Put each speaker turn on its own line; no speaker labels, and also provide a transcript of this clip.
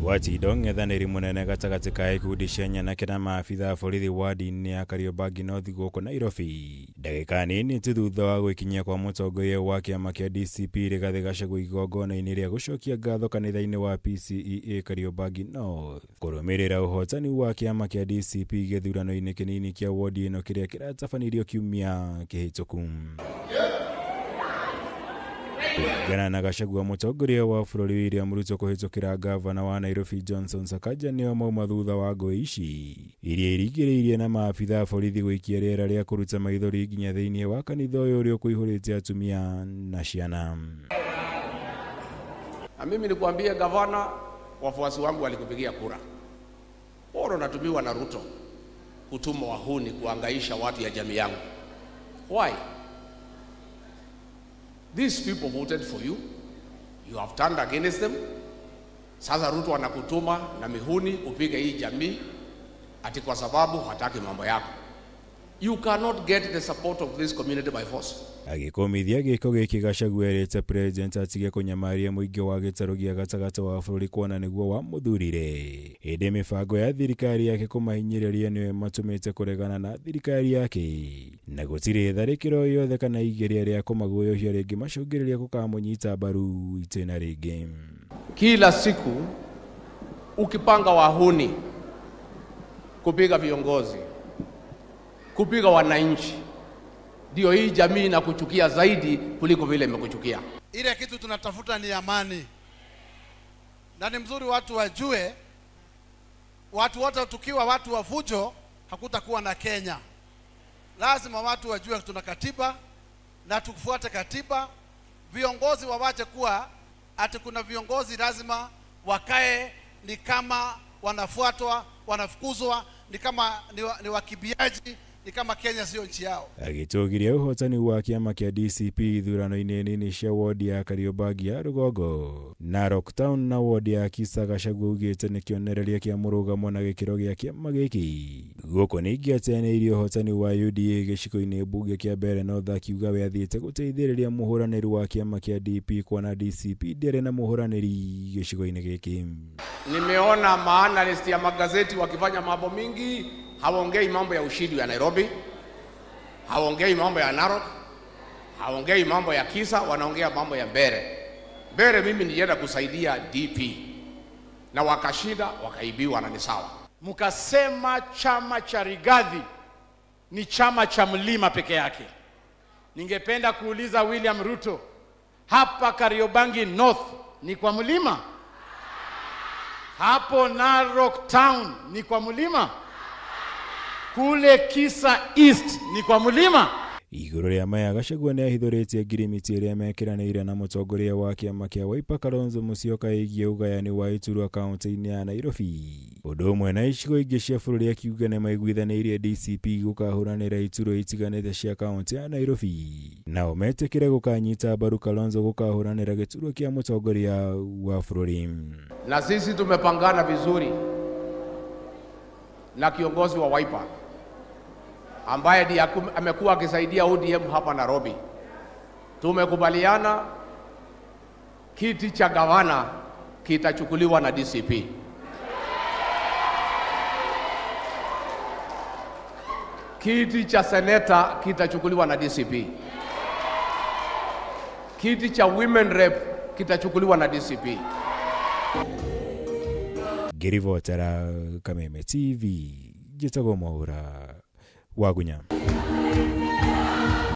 Gwatindo ng'ethanĩri mũnene gatagatĩ ka ikundi cia nyanake na maabitha a borithi wadi-inĩ ya Kariobangi North gũkũ Nairobi. Ndagĩka nini tu thutha wa gwĩkinyia kwa mũtongoria wa kĩama kĩa DCP Rigathĩ Gachagua igongona-inĩ rĩa gũcokia ngatho kanitha-inĩ wa PCEA Kariobangi North kũrũmĩrĩra ũhotani wa kĩama kĩa DCP gĩthurano-inĩ kĩnini kĩa wodi ĩno kĩrĩa kĩratabanirio kiumia kĩhĩtũku. Kũringana na Gachagua, mũtongoria wa bũrũri William Ruto kũhĩtũkĩra gavana wa Nairobi Johnson Sakaja nĩo mauma thutha wa ngũĩ ici iria irigĩrĩirie na maabitha a borithi gũikia rĩera rĩa kũruta maithori nginya thĩinĩ wa kanitha ũyũ ũrĩa ũkũihũrĩte atumia na ciana.
Na mimi nikuambie gavana, wafuasi wangu walikupigia kura. Bora unatumiwa na Ruto kutuma wahuni kuangaisha watu ya jamii yangu. Why? These people voted for you. You have turned against them. Sasa Ruto anakutuma na mihuni kupiga hii jamii ati kwa sababu hataki mambo yako. You cannot get the support of this community by force.
Agĩkũmithia gĩko gĩkĩ Gachagua erĩte president atige kũnyamaria mũingĩ wa gĩtarũ gĩa gatagatĩ wa bũrũri kuona nĩguo wamũthurire. Hĩndĩ mĩbango ya thirikari yake kũmahinyĩrĩria nĩyo ĩmatũmĩte kũregana na thirikari yake, na gũtirĩ tharĩkĩro yothe kana igeria rĩa kũmaguoyohia rĩngĩ macũngĩrĩria gũkamũnyita mbaru itĩna rĩngĩ.
Kila siku ukipanga wahuni kupiga viongozi, kupiga wananchi, ndio hii jamii inakuchukia zaidi kuliko vile imekuchukia.
Ile kitu tunatafuta ni amani. Na ni mzuri watu wajue, watu wote tukiwa watu wa fujo hakutakuwa na Kenya. Lazima watu wajue tuna katiba na tufuate katiba. Viongozi wawache kuwa ati kuna viongozi lazima wakae ni kama wanafuatwa, wanafukuzwa, ni kama ni wakibiaji, ni kama Kenya sio nchi yao.
Agĩtũgĩria ũhotani wa kĩama kĩa DCP ithurano-inĩ nini cia wodi ya Kariobangi ya Rũgongo, Narok Town na wodi ya Kisa, Gachagua augĩte nĩ kĩonereria kĩa mũrũgamo na gĩkĩro gĩa kĩama gĩkĩ. Gũkũ ningĩ ateanĩirie ũhotani wa UDA gĩcigo-inĩ mbunge kĩa Mbeere North, akiuga we athiĩte gũteithĩrĩria mũhũranĩri wa kĩama kĩa DP kuona DCP ndĩarĩ na mũhũranĩri gĩcigo-inĩ gĩkĩ.
Nimeona maanalyst ya magazeti wakifanya mambo mingi, hawaongei mambo ya ushindi ya Nairobi, hawaongei mambo ya Narok, hawaongei mambo ya Kisa, wanaongea mambo ya Mbeere. Mbeere mimi nilienda kusaidia DP na wakashinda, wakaibiwa na ni sawa.
Mkasema chama cha Rigathi ni chama cha mlima peke yake. Ningependa kuuliza William Ruto, hapa Kariobangi North ni kwa mlima? Hapo Narok Town ni kwa mlima? Kule Kisa East ni kwa mlima?
Igũrũ rĩa maya, Gachagua nĩahithũrĩtie ngirimiti ĩrĩa mekĩranĩire na mũtongoria wa kĩama kĩa Wiper Kalonzo Musyoka ĩgiĩ ũgayani wa iturwa kaunti-inĩ ya Nairobi, ũndũ ũmwe na icigo ingĩ cia bũrũri, akiuga nĩmaiguithanĩirie DCP gũkahũranĩra iturwa itiganĩte cia kaunti ya Nairobi, nao metĩkĩre gũkanyita mbaru Kalonzo gũkahũranĩra gĩturwa kĩa mũtongoria wa bũrũri.
Na sisi tumepangana vizuri na kiongozi wa Wiper ambaye ndiye amekuwa akisaidia ODM hapa Nairobi. Tumekubaliana kiti cha gavana kitachukuliwa na DCP. Kiti cha seneta kitachukuliwa na DCP. Kiti cha women rep kitachukuliwa na DCP.
Ngĩribotera Kameme TV, njĩtagwo Mwaura Wagunya.